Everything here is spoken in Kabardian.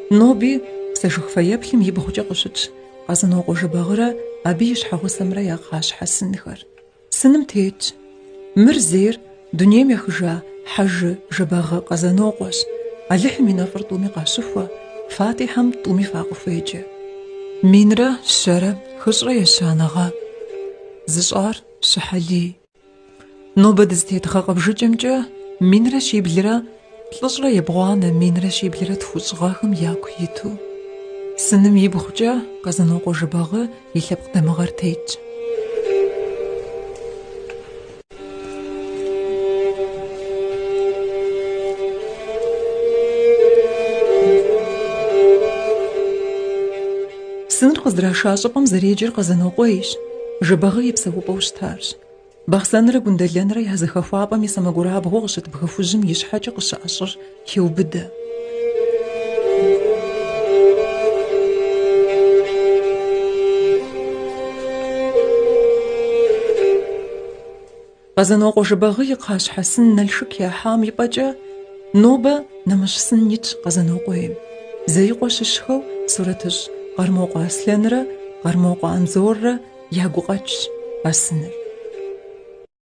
Ноби Псэ жыг фэеплъым ибгъукӏэ къыщытщ Къэзанокъуэ Жэбагъырэ абы и щхьэгъусэмрэ я кхъащхьэ сынхэр. Сыным тетщ. Мыр зейр дунейм ехыжа Хьэжы Жэбагъы Къэзанокъуэщ. Алыхьым и нэфӏыр тӏуми къащыхуэ, Фатихьэм тӏуми факъыхуеджэ. Минрэ щэрэ хыщӏрэ ещанэ гъэ. Зыщӏар Щыхьэлий. Нобэ дызытет гъэ къэбжыкӏэмкӏэ минрэ щиблрэ плӏыщӏрэ ебгъуанэ минрэ щиблрэ тхущӏ гъэхэм яку иту. Сыным ибгъукӏэ Къэзанокъуэ Жэбагъы и лъэпкъ дамыгъэр тетщ. Сыныр къыздраша щӏыпӏэм зэреджэр Къэзанокъуейщ, Жэбагъы и псэупӏэу щытарщ. Бахъсэнрэ Гундэлэнрэ я зэхэхуапӏэм и сэмэгурабгъуу къыщыт бгы хужьым ищхьэкӏэ къыщыӏэ щӏыр хеубыдэ. Къэзанокъуэ Жэбагъы и кхъащхьэ сын Налшык яхьам и пӏэкӏэ нобэ нэмыщӏ сын итщ Къэзанокъуейм. Зеикъуэ щыщхэу сурэтыщӏ Къэрмокъуэ Аслъэнрэ Къэрмокъуэ Анзоррэ я гукъэкӏщ а сыныр.